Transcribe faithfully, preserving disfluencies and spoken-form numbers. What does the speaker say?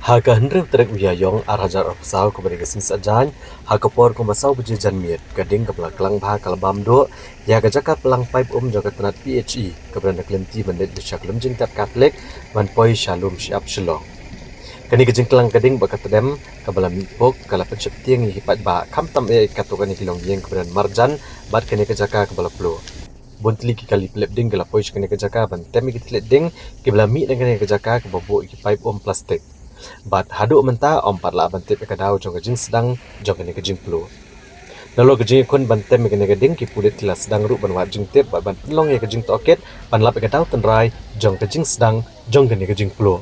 Ha ka hynriew tarik u Ïaïong ar hajar arphew saw, kaba dei ka sngi Saitjaiñ, ha ka por kumba saw baje janmiet, ka ding kaba la klang bha ka la bam duh ïa ka jaka plang paip um jong ka tnat P H E, kaba don ha ka lynti ban leit sha ka Lumjingtep Katholik ban poi sha Lumshyiap Shillong. Kane ka jingklang ka ding bad ka tdem kaba la mih puk ka la pynsheptieng ïa ki paidbah, khamtam eh ïa katto katne ki longïing kaba don marjan bad kane ka jaka kaba la pluh. Bun tylli ki kali pynlip ding ki la poi sha kane ka jaka ban tem ïa ki thylliej ding kiba la mih na kane ka jaka kaba buh ïa ki paip um plastik. Bad haduh mynta ym pat lah ban tip ïa ka daw jong ka jingsdang jong kane ka jingpluh. Nalor ka jingïakhun ban tem ïa kane ka ding, ki pulit ki la sdang ruh ban wad jingtip bad ban pynlong ïa ka jingtohkit ban lap ïa ka daw tynrai jong ka jingsdang jong kane ka jingpluh.